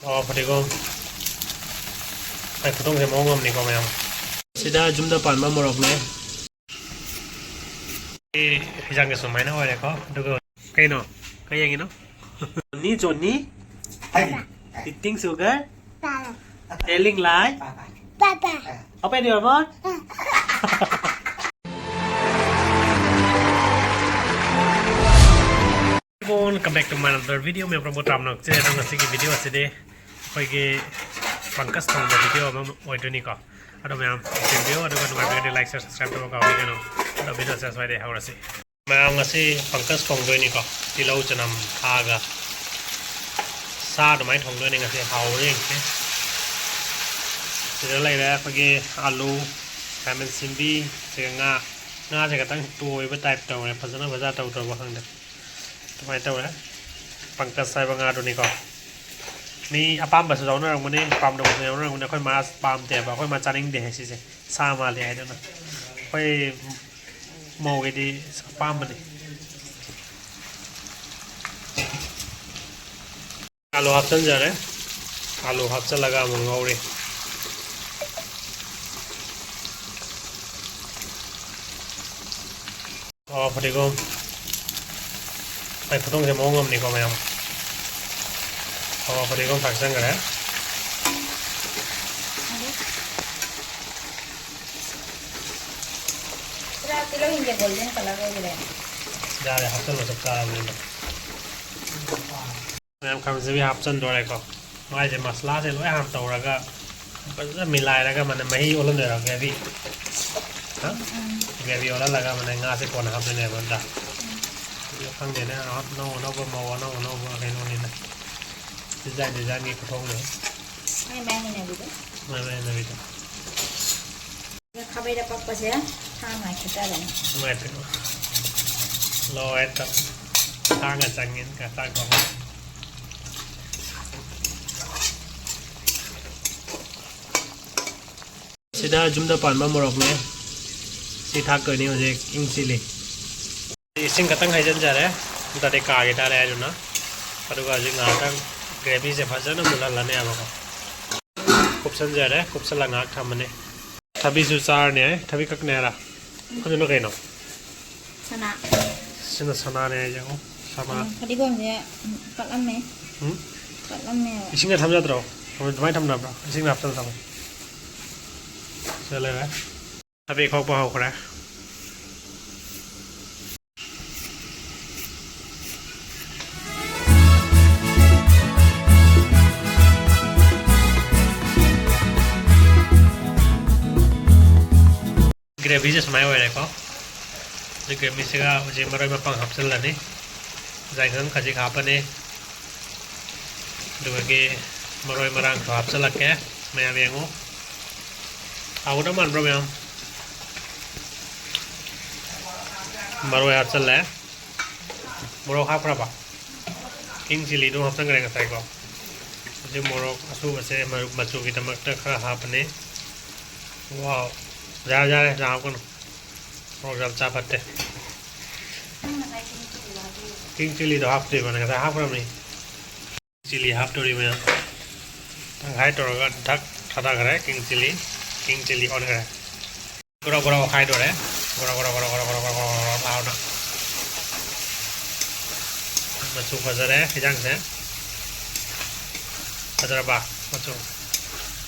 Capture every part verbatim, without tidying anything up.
ꯑꯣ, ꯐꯗꯤꯒꯣꯝ꯫ ꯑꯩ ꯈꯨꯊꯣꯡꯁꯦ ꯃꯑꯣꯡ ꯑꯃꯅꯤꯀꯣ, ꯃꯌꯥꯝ꯫ ꯁꯤꯗ ꯌꯨꯝꯗ ꯄꯥꯟꯕ ꯃꯣꯔꯣꯛꯅꯦ꯫ ꯑꯩ ꯍꯤꯖꯥꯡꯁꯦ ꯁꯨꯃꯥꯏꯅ ꯑꯣꯏꯔꯦꯀꯣ꯫ ꯑꯗꯨꯒ ꯀꯩꯅꯣ? ꯀꯩ ꯌꯦꯡꯉꯤꯅꯣ? Johnny, Johnny? Eating sugar? Telling lie? Open your mouth. Welcome back to my another video. ꯃꯌꯥꯝ ꯄꯨꯝꯅꯃꯛꯄꯨ ꯇꯔꯥꯝꯅ ꯑꯣꯛꯆꯔꯤ꯫ ꯑꯗꯣ ꯉꯁꯤꯒꯤ video ꯑꯁꯤꯗꯤ ꯑꯩꯈꯣꯏꯒꯤ ꯄꯪꯀꯖ ꯊꯣꯡꯕ video ꯑꯃ ꯑꯣꯏꯗꯣꯏꯅꯤꯀꯣ꯫ ꯑꯗꯣ ꯃꯌꯥꯝ ꯌꯦꯡꯕꯤꯌꯨ, ꯑꯗꯨꯒ ꯅꯨꯡꯉꯥꯏꯕꯤꯔꯗꯤ like, share, subscribe ꯇꯧꯕ ꯀꯥꯎꯕꯤꯒꯅꯨ꯫ ꯑꯗꯣ video ꯁꯦ ꯁ꯭ꯋꯥꯏꯗꯩ ꯍꯧꯔꯁꯤ꯫ ꯃꯌꯥꯝ, ꯉꯁꯤ ꯄꯪꯀꯖ ꯊꯣꯡꯗꯣꯏꯅꯤꯀꯣ, ꯇꯤꯜꯍꯧ ꯆꯅꯝ ꯊꯥꯛꯑꯒ ꯁꯥ ꯑꯗꯨꯃꯥꯏꯅ ꯊꯣꯡꯗꯣꯏꯅꯤ ꯉꯁꯤ꯫ ꯍꯥꯎꯕ꯭ꯔꯥ ꯌꯦꯡꯁꯤ꯫ ꯁꯤꯗ ꯂꯩꯔꯦ ꯑꯩꯈꯣꯏꯒꯤ ꯑꯂꯨ, ꯈꯥꯃꯦꯟ ꯑꯁꯤꯟꯕꯤ, ꯁꯤꯒ ꯉꯥ꯫ ꯉꯥꯁꯦ ꯈꯤꯇꯪ ꯇꯣꯏꯕ type ꯇꯧꯔꯦ, ꯐꯖꯅ ꯐꯖꯅ ꯇꯧꯗ꯭ꯔꯕ ꯈꯪꯗꯦ꯫ ꯑꯗꯨꯃꯥꯏꯅ ꯇꯧꯔꯦ꯫ ꯄꯪꯀꯖ ꯍꯥꯏꯕ ꯉꯥꯗꯨꯅꯤꯀꯣ꯫ ꯃꯤ ꯑꯄꯥꯝꯕꯁꯨ ꯌꯥꯎꯅꯔꯝꯒꯅꯤ, ꯄꯥꯝꯗꯕꯁꯨ ꯌꯥꯎꯅꯔꯝꯒꯅꯤ꯫ ꯑꯩꯈꯣꯏ ꯃꯥ ꯄꯥꯝꯗꯦꯕ, ꯑꯩꯈꯣꯏ ꯃꯥ ꯆꯥꯅꯤꯡꯗꯦ ꯍꯥꯏ ꯁꯤꯁꯦ, ꯁꯥ ꯃꯥꯜꯂꯦ ꯍꯥꯏꯗꯅ꯫ ꯑꯩꯈꯣꯏ ꯃꯧꯒꯤꯗꯤ ꯑꯄꯥꯝꯕꯅꯤ꯫ ꯑꯥꯂꯨ ꯍꯥꯞꯆꯤꯟꯖꯔꯦ꯫ ꯑꯥꯂꯨ ꯍꯥꯞꯆꯤꯜꯂꯒ ꯑꯃꯨꯛ ꯉꯧꯔꯤ꯫ ꯑꯣ, ꯐꯗꯤꯒꯣꯝ꯫ ꯑꯩ ꯈꯨꯊꯣꯡꯁꯦ ꯃꯑꯣꯡ ꯑꯃꯅꯤꯀꯣ, ꯃꯌꯥꯝ꯫ ꯑꯣ, ꯐꯗꯤꯒꯣꯝ ꯊꯥꯛꯆꯟꯈ꯭ꯔꯦ꯫ ꯄꯨꯔꯥ ꯇꯤꯜꯍꯧ ꯍꯤꯡꯒꯦ golden colour ꯑꯣꯏꯈ꯭ꯔꯦ꯫ ꯌꯥꯔꯦ, ꯍꯥꯞꯆꯜꯂꯣ, ꯆꯞ ꯆꯥꯔꯕꯅꯤꯅ꯫ ꯃꯌꯥꯝ, ꯈꯥꯃꯦꯟ ꯑꯁꯤꯟꯕꯤ ꯍꯥꯞꯆꯟꯗꯣꯔꯦꯀꯣ꯫ ꯃꯥꯏꯁꯦ ꯃꯁꯂꯥꯁꯦ ꯂꯣꯏ ꯍꯥꯟꯅ ꯇꯧꯔꯒ ꯐꯖꯅ ꯃꯤꯂꯥꯏꯔꯒ, ꯃꯥꯅ ꯃꯍꯤ ꯑꯣꯜꯍꯟꯗꯣꯏꯔꯣ, gravy? ꯍꯥ? Gravy ꯑꯣꯜꯍꯜꯂꯒ, ꯃꯥꯅ ꯉꯥꯁꯦ ꯀꯣꯟꯅ ꯍꯥꯞꯇꯣꯏꯅꯦꯕ, ꯅꯠꯇ꯭ꯔꯥ? ꯑꯗꯨ ꯈꯪꯗꯦꯅꯦ, ꯑꯅꯧ ꯑꯅꯧꯕ ꯃꯧ, ꯑꯅꯧ ꯑꯅꯧꯕ ꯀꯩꯅꯣꯅꯤꯅ, design designꯒꯤ ꯈꯨꯊꯣꯡꯅꯦ꯫ ꯃꯥꯏ ꯃꯥꯏ ꯍꯩꯅꯕꯤꯗꯣ꯫ ꯃꯥꯏ ꯃꯥꯏ ꯍꯩꯅꯕꯤꯗꯣ꯫ ꯈꯥꯕꯩꯗ ꯄꯛꯄꯁꯦ ꯊꯥꯡ ꯉꯥꯏ ꯈꯤꯇꯔꯦ꯫ ꯅꯨꯡꯉꯥꯏꯇꯦ꯫ ꯂꯣꯏꯔꯦ ꯇꯧ꯫ ꯊꯥꯡꯒ ꯆꯪꯉꯦ ꯉꯥꯛꯇꯪ ꯀꯣ꯫ ꯁꯤꯗ ꯌꯨꯝꯗ ꯄꯥꯟꯕ ꯃꯣꯔꯣꯛꯅꯦ꯫ ꯁꯤ ꯊꯥꯛꯇꯣꯏꯅꯤ ꯍꯧꯖꯤꯛ, ꯏꯪ ꯆꯤꯜꯂꯤ꯫ ꯏꯁꯤꯡ ꯈꯛꯇꯪ ꯍꯩꯖꯤꯟꯖꯔꯦ, ꯅꯠꯇ꯭ꯔꯗꯤ ꯀꯥꯒꯦ ꯇꯥꯔꯦ ꯍꯥꯏꯗꯨꯅ꯫ ꯑꯗꯨꯒ ꯍꯧꯖꯤꯛ ꯉꯥꯏꯍꯥꯛꯇꯪ ꯒ꯭ꯔꯦꯚꯤꯁꯦ ꯐꯖꯅ ꯃꯨꯜꯍꯜꯂꯅꯦꯕꯀꯣ꯫ ꯀꯨꯞꯁꯟꯖꯔꯦ, ꯀꯨꯞꯁꯜꯂ ꯉꯥꯏꯍꯥꯛ ꯊꯝꯃꯅꯤ꯫ ꯊꯕꯤꯁꯨ ꯆꯥꯔꯅꯤ꯫ ꯊꯕꯤ ꯀꯛꯅꯤ ꯍꯥꯏꯔ? ꯑꯗꯨꯅ ꯀꯩꯅꯣ? ꯁꯅꯥ꯫ ꯁꯤꯅ ꯁꯅꯥꯅꯦ ꯍꯥꯏꯁꯦ, ꯌꯦꯡꯉꯣ꯫ ꯁꯅꯥ꯫ ꯎꯝ, ꯐꯗꯤꯒꯣꯝꯁꯦ, ꯎꯝ, ꯄꯠꯂꯝꯃꯦ꯫ ꯎꯝ? ꯄꯠꯂꯝꯃꯦꯕ꯫ ꯏꯁꯤꯡꯗ ꯊꯝꯖꯗ꯭ꯔꯣ? ꯑꯗꯨꯃꯥꯏꯅ ꯊꯝꯅꯕ꯭ꯔꯣ? ꯏꯁꯤꯡꯗ ꯍꯥꯞꯆꯜꯂ ꯊꯝꯃꯣ꯫ ꯁꯤꯗ ꯂꯩꯔꯦ꯫ ꯊꯕꯤ ꯈꯣꯛꯄ ꯍꯧꯈ꯭ꯔꯦ꯫ ꯒ꯭ꯔꯦꯚꯤꯁꯦ ꯁꯨꯃꯥꯏꯅ ꯑꯣꯏꯔꯦꯀꯣ꯫ ꯍꯧꯖꯤꯛ ꯒ꯭ꯔꯦꯚꯤꯁꯤꯒ ꯍꯧꯖꯤꯛ ꯃꯔꯣꯏ ꯃꯄꯥꯡ ꯍꯥꯞꯆꯤꯜꯂꯅꯤ꯫ ꯌꯥꯏꯉꯪ ꯈꯖꯤꯛ ꯍꯥꯞꯄꯅꯤ꯫ ꯑꯗꯨꯗꯒꯤ ꯃꯔꯣꯏ ꯃꯔꯥꯡꯁꯨ ꯍꯥꯞꯆꯤꯜꯂꯛꯀꯦ꯫ ꯃꯌꯥꯝ ꯌꯦꯡꯉꯨ꯫ ꯍꯥꯎꯒꯗꯕ ꯃꯥꯟꯕ꯭ꯔꯣ ꯃꯌꯥꯝ? ꯃꯔꯣꯏ ꯍꯥꯞꯆꯤꯜꯂꯦ꯫ ꯃꯣꯔꯣꯛ ꯍꯥꯞꯈ꯭ꯔꯕ? ꯀꯤꯡ ꯆꯤꯂꯤꯗꯨ ꯍꯥꯞꯆꯤꯟꯈ꯭ꯔꯦ ꯉꯁꯥꯏꯀꯣ꯫ ꯍꯧꯖꯤꯛ ꯃꯣꯔꯣꯛ ꯑꯁꯨꯕꯁꯦ ꯃꯔꯨ-, ꯃꯆꯨꯒꯤꯗꯃꯛꯇ ꯈꯔ ꯍꯥꯞꯄꯅꯤ꯫ ꯋꯥꯎ꯫ ꯌꯥꯔꯦ, ꯌꯥꯔꯦ, ꯌꯥꯝ ꯍꯥꯞꯀꯅꯨ꯫ ꯃꯣꯔꯣꯛ ꯌꯥꯝ ꯆꯥ ꯐꯠꯇꯦ꯫ ꯀꯤꯡ ꯆꯤꯂꯤꯗꯣ ꯍꯥꯞꯇ꯭ꯔꯤꯕꯅꯦ, ꯉꯁꯥꯏ ꯍꯥꯞꯈ꯭ꯔꯕꯅꯤ꯫ ꯆꯤꯂꯤ ꯍꯥꯞꯇꯣꯔꯤ ꯃꯌꯥꯝ꯫ ꯇꯪꯈꯥꯏ ꯇꯧꯔꯒ ꯙꯛ ꯊꯥꯗꯈ꯭ꯔꯦ꯫ ꯀꯤꯡ ꯆꯤꯂꯤ, ꯀꯤꯡ ꯆꯤꯂꯤ ꯑꯣꯟꯈ꯭ꯔꯦ꯫ ꯒ꯭ꯔꯣ ꯒ꯭ꯔꯣ ꯑꯣꯠꯈꯥꯏꯗꯣꯔꯦ꯫ ꯒ꯭ꯔꯣ ꯒ꯭ꯔꯣ ꯒ꯭ꯔꯣ ꯂꯥꯎꯅ꯫ ꯃꯆꯨ ꯐꯖꯔꯦ ꯍꯤꯟꯖꯥꯡꯁꯦ꯫ ꯐꯖꯔꯕ? ꯃꯆꯨ꯫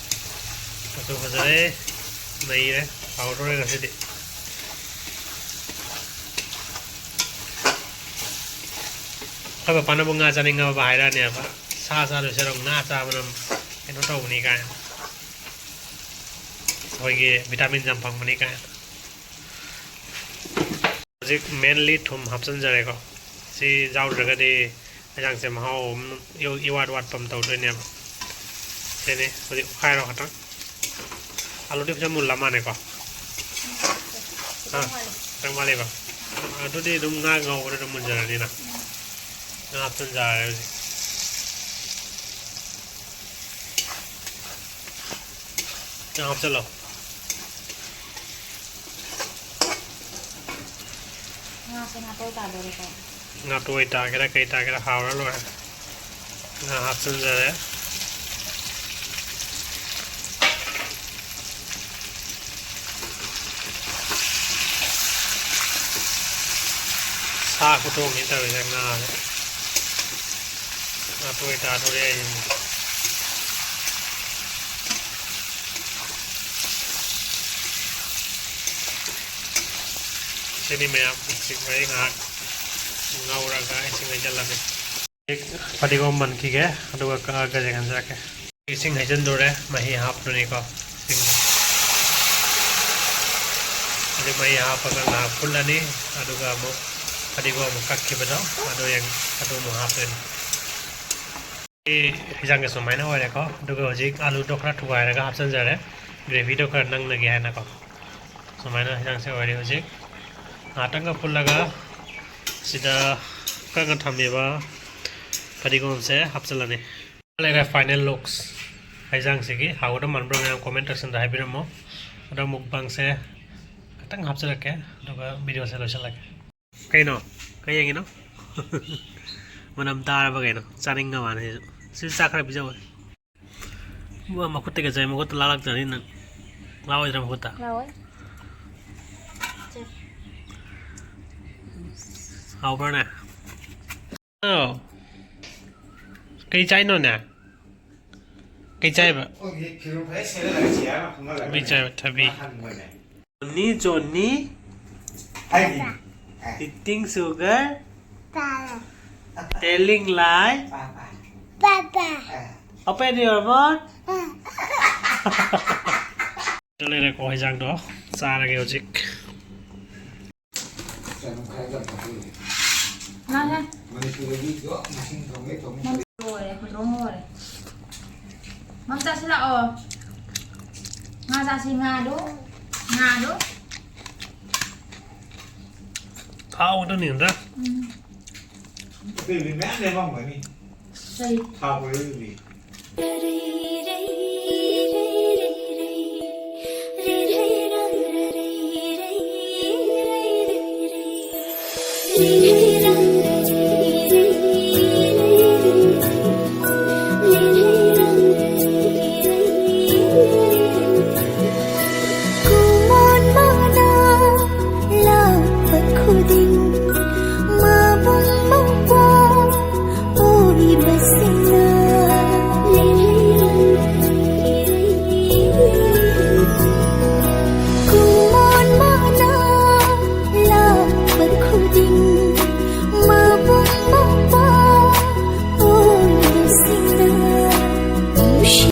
ꯃꯆꯨ ꯐꯖꯔꯦ꯫ ꯅꯩꯔꯦ꯫ ꯍꯥꯎꯗꯣꯔꯦ ꯉꯁꯤꯗꯤ꯫ ꯑꯩꯈꯣꯏ ꯄꯄꯥꯅꯕꯨ ꯉꯥ ꯆꯥꯅꯤꯡꯉꯕ ꯍꯥꯏꯔꯛꯑꯅꯦꯕ꯫ ꯁꯥ ꯆꯥꯗꯣꯏ ꯁꯔꯨꯛ ꯉꯥ ꯆꯥꯕꯅ ꯀꯩꯅꯣ ꯇꯧꯕꯅꯤ ꯀꯥꯏꯅ꯫ ꯑꯩꯈꯣꯏꯒꯤ vitamin ꯌꯥꯝ ꯐꯪꯕꯅꯤ ꯀꯥꯏꯅ꯫ ꯍꯧꯖꯤꯛ mainly ꯊꯨꯝ ꯍꯥꯞꯆꯤꯟꯖꯔꯦꯀꯣ꯫ ꯁꯤ ꯌꯥꯎꯗ꯭ꯔꯒꯗꯤ ꯍꯦꯟꯖꯥꯡꯁꯦ ꯃꯍꯥꯎ ꯑꯃ ꯏ-, ꯏꯋꯥꯠ ꯋꯥꯠꯄ ꯑꯃ ꯇꯧꯗꯣꯏꯅꯦꯕ꯫ ꯁꯤꯅꯤ ꯍꯧꯖꯤꯛ ꯑꯣꯠꯈꯥꯏꯔꯣ ꯈꯇꯪ꯫ ꯑꯂꯨꯗꯤ ꯐꯖꯅ ꯃꯨꯜꯂ ꯃꯥꯜꯂꯦꯀꯣ? ꯑꯥ, ꯈꯤꯇꯪ ꯋꯥꯠꯂꯤꯕ? ꯑꯗꯨꯗꯤ ꯑꯗꯨꯝ ꯉꯥ ꯉꯧꯕꯗ ꯑꯗꯨꯝ ꯃꯨꯟꯖꯔꯅꯤꯅ꯫ ꯉꯥ ꯍꯥꯞꯆꯤꯟꯖꯔꯦ ꯍꯧꯖꯤꯛ꯫ ꯉꯥ ꯍꯥꯞꯆꯤꯜꯂꯣ꯫ ꯉꯥꯁꯦ ꯉꯥꯇꯣꯏ ꯇꯥꯗꯣꯔꯦꯀꯣ꯫ ꯉꯥꯇꯣꯏ ꯇꯥꯒꯦꯔꯥ ꯀꯩ ꯇꯥꯒꯦꯔꯥ ꯍꯥꯎꯔ ꯂꯣꯏꯔꯦ꯫ ꯉꯥ ꯍꯥꯞꯆꯤꯟꯖꯔꯦ꯫ ꯁꯥ ꯈꯨꯊꯣꯡꯅꯤ ꯇꯧꯔꯤꯁꯦ, ꯉꯥꯁꯦ꯫ ꯉꯥꯇꯣꯏ ꯇꯥꯗꯣꯔꯦ ꯑꯩꯁꯦ꯫ ꯁꯤꯅꯤ ꯃꯌꯥꯝ, ꯍꯧꯖꯤꯛ ꯃꯩ ꯉꯥꯏꯍꯥꯛ ꯉꯧꯔꯒ ꯏꯁꯤꯡ ꯍꯩꯖꯤꯜꯂꯒꯦ꯫ ꯐꯗꯤꯒꯣꯝ ꯃꯟꯈꯤꯒꯦ, ꯑꯗꯨꯒ ꯀꯛꯑꯒ ꯌꯦꯡꯍꯟꯖꯔꯛꯀꯦ꯫ ꯏꯁꯤꯡ ꯍꯩꯖꯤꯟꯗꯣꯔꯦ, ꯃꯍꯤ ꯍꯥꯞꯇꯣꯏꯅꯤꯀꯣ꯫ ꯏꯁꯤꯡ꯫ ꯍꯧꯖꯤꯛ ꯃꯍꯤ ꯍꯥꯞꯄꯒ ꯉꯥꯏꯍꯥꯛ ꯐꯨꯠꯂꯅꯤ, ꯑꯗꯨꯒ ꯑꯃꯨꯛ ꯐꯗꯤꯒꯣꯝ ꯑꯃꯨꯛ ꯀꯛꯈꯤꯕꯗꯣ, ꯑꯗꯨ ꯌꯦꯡ-, ꯑꯗꯨ ꯑꯃꯨꯛ ꯍꯥꯞꯇꯣꯏꯅꯤ꯫ ꯑꯩ ꯍꯤꯟꯖꯥꯡꯁꯦ ꯁꯨꯃꯥꯏꯅ ꯑꯣꯏꯔꯦꯀꯣ, ꯑꯗꯨꯒ ꯍꯧꯖꯤꯛ ꯑꯥꯂꯨꯗꯣ ꯈꯔ ꯊꯨꯒꯥꯏꯔꯒ ꯍꯥꯞꯆꯤꯟꯖꯔꯦ, ꯒ꯭ꯔꯦꯚꯤꯗꯣ ꯈꯔ ꯅꯪꯅꯒꯦ ꯍꯥꯏꯅꯀꯣ꯫ ꯁꯨꯃꯥꯏꯅ ꯍꯤꯟꯖꯥꯡꯁꯦ ꯑꯣꯏꯔꯦ ꯍꯧꯖꯤꯛ꯫ ꯉꯥꯏꯍꯥꯛꯇꯪꯒ ꯐꯨꯠꯂꯒ ꯁꯤꯗ ꯀꯛꯑ ꯊꯝꯃꯤꯕ ꯐꯗꯤꯒꯣꯝꯁꯦ ꯍꯥꯞꯆꯤꯜꯂꯅꯤ꯫ ꯂꯩꯔꯦ final looks꯫ ꯍꯤꯟꯖꯥꯡꯁꯤꯒꯤ ꯍꯥꯎꯒꯗꯕ ꯃꯥꯟꯕ꯭ꯔꯥ ꯃꯌꯥꯝ comment section ꯗ ꯍꯥꯏꯕꯤꯔꯝꯃꯣ꯫ ꯑꯗꯣ mukbang ꯁꯦ ꯈꯤꯇꯪ ꯍꯥꯞꯆꯤꯜꯂꯛꯀꯦ, ꯑꯗꯨꯒ video ꯁꯦ ꯂꯣꯏꯁꯤꯜꯂꯒꯦ꯫ ꯀꯩꯅꯣ? ꯀꯩ ꯌꯦꯡꯉꯤꯅꯣ? ꯃꯅꯝ ꯇꯥꯔꯕ ꯀꯩꯅꯣ? ꯆꯥꯅꯤꯡꯉ ꯃꯥꯜꯂꯦ ꯁꯤꯁꯨ꯫ ꯁꯤꯁꯨ ꯆꯥꯛ ꯈꯔ ꯄꯤꯖꯧ꯫ ꯃꯥ ꯃꯈꯨꯠꯇꯒ ꯆꯥꯏ, ꯃꯈꯨꯠꯇ ꯂꯥꯛꯂꯛꯇ꯭ꯔꯗꯤ ꯅꯪ ꯂꯥꯛꯑꯣꯏꯗ꯭ꯔꯥ ꯃꯈꯨꯠꯇ? ꯂꯥꯛꯑꯣꯏ꯫ ꯍꯥꯎꯕ꯭ꯔꯥꯅꯦ? ꯑꯥꯎ꯫ ꯀꯩ ꯆꯥꯏꯅꯣꯅꯦ? ꯀꯩ ꯆꯥꯏꯕ? ꯑꯩꯈꯣꯏꯒꯤ ꯐꯤꯔꯣꯜ ꯐꯖꯅ ꯁꯦꯠꯍꯜꯂꯒ ꯆꯤꯌꯔ ꯑꯃ ꯐꯝꯍꯜꯂꯒꯅꯦ ꯊꯕꯤ ꯆꯥꯏꯕ, ꯊꯕꯤ꯫ ꯃꯥ ꯍꯪꯕꯅꯦ꯫ ꯖꯣꯅꯤ, ꯖꯣꯅꯤ꯫ ꯍꯥꯏꯗꯤ꯫ Eating sugar꯫ ꯇꯥꯔꯦ꯫ Telling lie꯫ ꯄꯥ, ꯄꯥ꯫ ꯄꯥ, ꯄꯥ꯫ ꯑ꯫ Open your mouth꯫ ꯑ꯫ ꯂꯩꯔꯦꯀꯣ, ꯍꯤꯟꯖꯥꯡꯗꯣ ꯆꯥꯔꯒꯦ ꯍꯧꯖꯤꯛ꯫ ꯅꯪꯁꯦ꯫ ꯃꯅꯤꯄꯨꯔꯗꯗꯤ ꯂꯣꯏ ꯃꯁꯤꯡ ꯊꯣꯡꯉꯦ, ꯊꯣꯡꯉꯦ꯫ ꯅꯪ ꯂꯣꯏꯔꯦ, ꯈꯨꯗ꯭ꯔꯣꯝ ꯂꯣꯏꯔꯦ꯫ ꯃꯝ ꯆꯥꯁꯤꯜꯂꯛꯑꯣ꯫ ꯉꯥ ꯆꯥꯁꯤ, ꯉꯥꯗꯣ꯫ ꯉꯥꯗꯣ꯫ ꯊꯥꯎ ꯈꯛꯇꯅꯤ ꯅꯠꯇ꯭ꯔꯥ? ꯎꯝ꯫ ꯑꯇꯩꯗꯤ ꯃꯌꯥꯝ ꯂꯦꯝꯃꯝꯒꯅꯤ꯫ ꯀꯔꯤ? ꯊꯥꯎ ꯂꯩꯔꯨꯕꯤ꯫